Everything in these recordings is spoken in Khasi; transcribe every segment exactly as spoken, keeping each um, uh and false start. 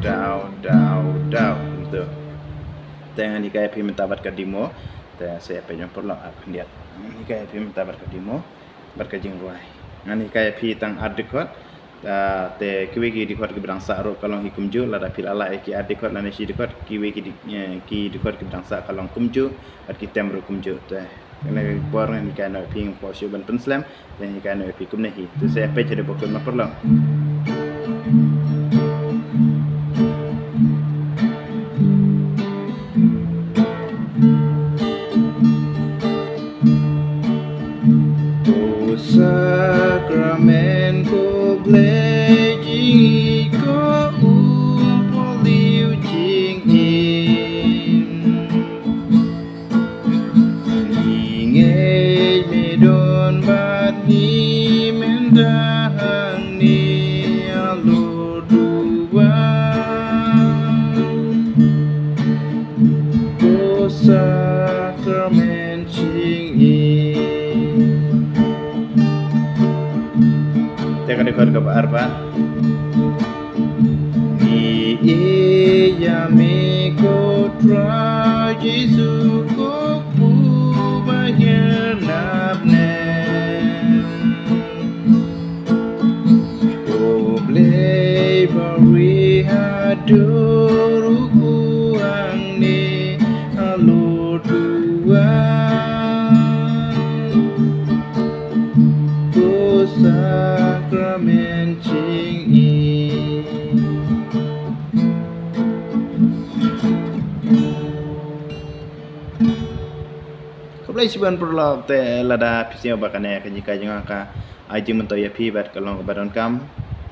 down, down, down. Kumto. Te ngan hikai ïa phi mynta bad ka demo. Te sa ïa peit ïa u paralok ha khyndiat. Ngan hikai ïa phi mynta bad ka demo bad ka jingrwai. Ngan hikai ïa phi tang ar dkhot. Ah, te kiwei ki dkhot kiba dang sah ruh ka long hi kumjuh, lada phi la lah ïa ki ar dkhot lane shi dkhot, kiwei ki di-, eh, ki dkhot kiba dang sah ka long kumjuh bad ki tem ruh kumjuh. Te kane ka por ngan hikai noh ïa phi, ngam kwah shuh ban pynslem. Te ngan hikai noh ïa phi kumne hi. Te sa ïa peit haduh ba kut, ma paralok. O sakramen, ko Blei jingïeit, ko umpohliew jingim. Ngi ngeit me don bad ngi mynta hangne halor duwan. O sakramen jingim. Te ka dkhot kaba ar pat. Ngi ïeit ïa me ko Trai Jisu, ko Kpu ba hiar na bneng. Ko Blei ba ri haduh ruh, ko hangne halor duwan. Ko sakramen jingim. Khublei shibun paralok, te lada phi sngew ba kane ka jinghikai jong nga ka ai jingmyntoi ïa phi bad ka long kaba donkam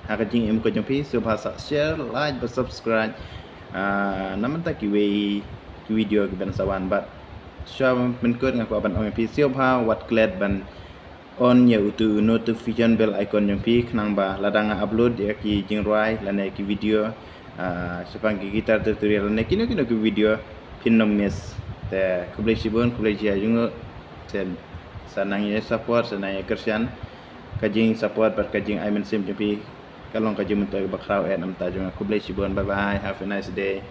ha ka jingim ka jong phi, sngewbha sa share, like bad subscribe. Ah, na mynta kiwei ki video kiban sa wan bad shuwa ban pynkut nga kwah ban ong ïa phi, sngewbha wat klet ban on ïa utu u notification bell icon jong phi, khnang ba lada nga upload ïa ki jingrwai lane ki video, ah, shaphang ki guitar tutorial lane kino kino ki video, phin ym miss. Te khublei shibun, khublei shihajar nguh. Te sa nang ïa support, sa nang ïa kyrshan. Ka jingsupport bad ka jingai mynsiem jong phi ka long ka jingmyntoi kaba khraw eh na bynta jong nga. Khublei shibun, bye bye, have a nice day.